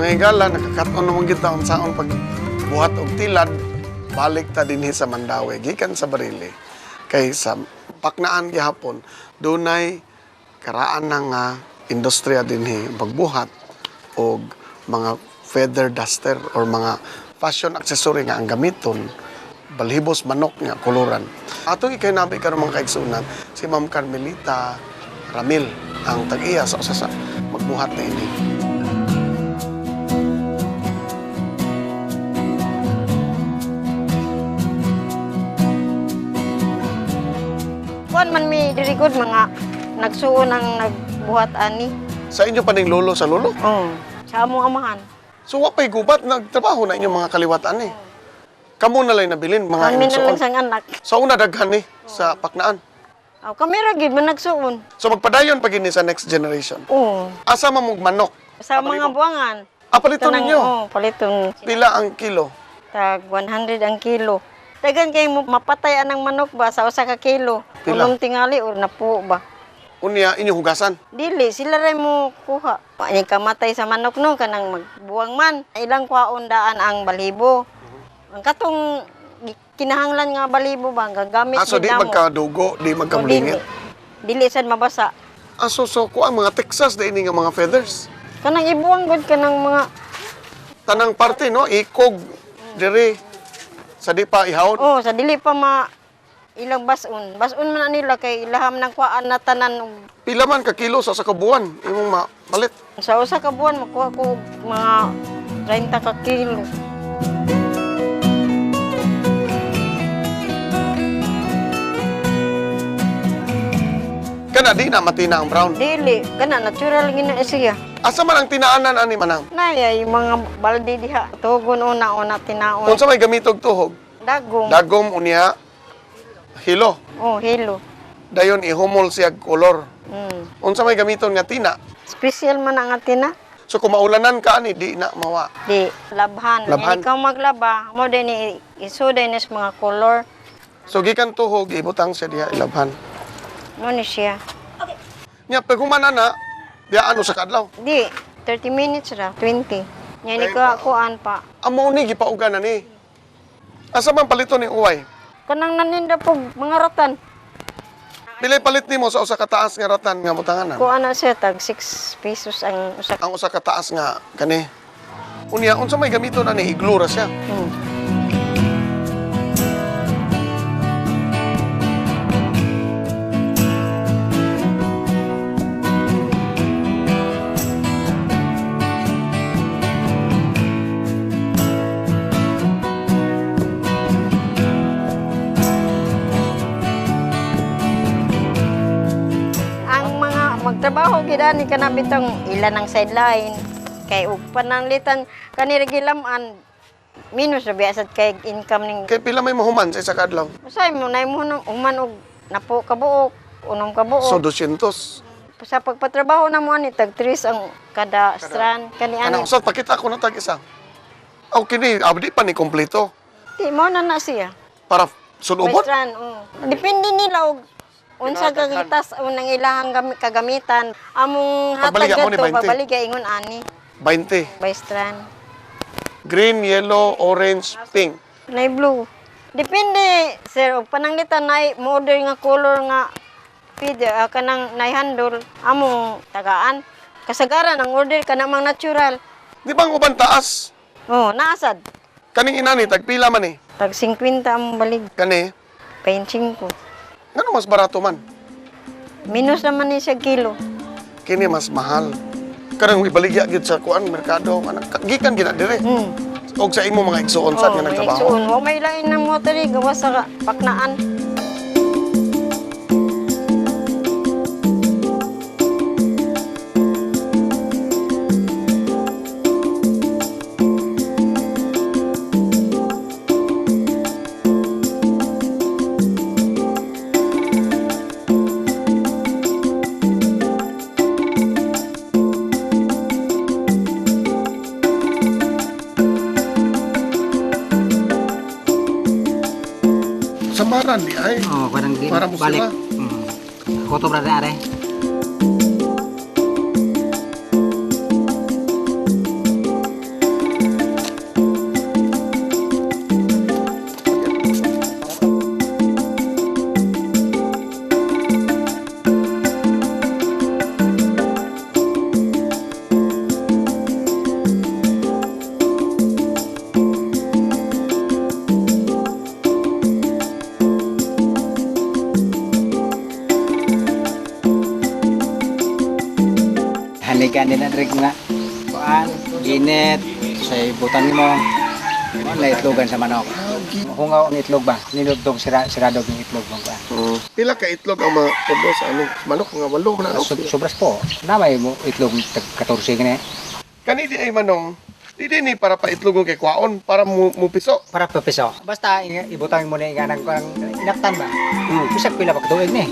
Mga higala, nakakaton naman kita unsaon pag buhat og tilad, balik ta dinhi sa Mandaue, gikan sa Barili. Kay sa Paknaan gihapon, dunay karaan na nga industriya dinhi pagbuhat og mga feather duster or mga fashion accessory nga ang gamiton balhibos manok nga koloran. Atong ikahinabi karon, mga kaigsunan, si Ma'am Carmelita Ramil, ang tag-iya sa usa sa magbuhat na ini. Kuan man mi diri gud, mga nagsuon ang nagbuhat ani. Sa inyo pa ning lolo sa lolo? Oh, sa among amahan. So wa pay gubat, nagtrabaho na inyong mga kaliwatan eh. Kamo na lang nabilin mga Kami na lang inigsuon. sang anak. Sa una daghan ni sa Paknaan. Oh, kami ra gid man nagsuon. So magpadayon pa gini sa next generation. Oh, Asa man mong manok? sa mga buwangan. Ah, palito Tanang- ninyo. Oh, paliton. Pila ang kilo? Tag 100 ang kilo. Dagan kay mo mapatay anang manok ba sa usa ka kilo. Pila? Unom tingali or napo ba. Unya inyo hugasan. Dili sila ray mo kuha. Ani kamatay sa manok no, kanang magbuwang man. Ilang kwaon daan ang balibo. Ang katong kinahanglan nga balibo ba ang gagamit Ah, so gid di namo. magkadugo, di O, magkamulingit. dili. Dili sad mabasa. Ah, so kuha mga Texas di ini nga mga feathers. Kanang ibuwang gud kanang mga Tanang parte no, ikog diri sa di pa ihawon. Oh, sa dili pa ma ilang basun. Basun man na nila kay ilaham ng kuhaan na tanan og Pila man ka kilo sa kabuan imong mapalit? Sa usa ka buwan makuha ko og mga 30 ka kilo. Kana di na matina ang brown. Dili kana natural gina siya. Asa man ang tinaanan ani, manang? Naya yung mga balde diha. Tugon una una tinaon. Unsa may gamitog tuhog? Dagong. Dagom, unya hilo. Oh, hilo. Dayon ihumol siya kolor. Unsa may gamiton nga tina? Special man ang tina. So kung maulanan ka ani, di na mawa. Di labhan. Labhan. Yan, ikaw maglaba, mo din isuday ni sa mga color. So gikan tuhog, ibutang siya diha ilabhan. Mo ni siya. Nya pag humana na, diha ano sa kadlaw. Di 30 minutes ra, 20. Nya ni ka kuan pa. Amo ni gipauga na ni. Asa man palito ni uway? Kanang naninda po mga ratan. Pilay palit nimo sa usa ka taas nga ratan nga butanganan? Kuan na siya tag 6 pesos ang usa. Ang usa ka taas nga kani. Unya unsa may gamiton ani, iglo ra siya? Ang mga magtrabaho gid ani kana bitong ilan ang sideline kay ug pananglitan kani ra gilam-an minus ra biya sad kay income ning. Kay pila may mahuman sa isa ka adlaw? Usay mo nay mo nang human og napo ka buok, unom ka buok. So 200. Sa pagpatrabaho na mo ani tag 3 ang kada strand kani ani. Kanang usa, pakita ko na tag isa. Aw kini abdi pa ni kompleto. Di mo na na siya. Para By sulubot. strand, oh. Depende nila og unsa ka gitas unang ilahang kagamitan. Among hatag Pagbaligya mo ni gadto 20. pagbaligya ingon ani 20. by strand. Green, yellow, orange, pink. Nay blue. Depende sir og pananglitan nay mo order nga color nga feeder kanang nay handle among tagaan. Kasagaran ang order kana mang natural. Di ba ang uban taas? Oh, naasad. Kaning inani tag pila man eh? Tag 50 among balig, Kani, 25. ngano mas barato man? Minus naman ni siya kilo. Kini mas mahal. Kanang ibaligya gyud sa kuan merkado, kanang gikan gina dire. Og sa imo mga igsuon sad nga Oh, may nagtrabaho. igsuon. Wa may lain ng motor gawas sa Paknaan. Samaran di ay. Oh, parang di Para mo balik. sila. Koto berada are. Gikan din na direk nga kuan, ginit, sa ibutan nimo. Mo na itlogan sa manok. Hungaw ang itlog ba? Nilugdog sira siradog ng itlog bang kuan. Pila ka itlog ang mga produce ani manok nga walo na, no? Sobras po. Namay mo itlog tag 14 gani. Kani di ay manong di ni para pa itlog kay kwaon para mo piso. Para pa piso. Basta ibutang mo na inganang kuan inaktan ba. Bisag pila pa ka tuig ni.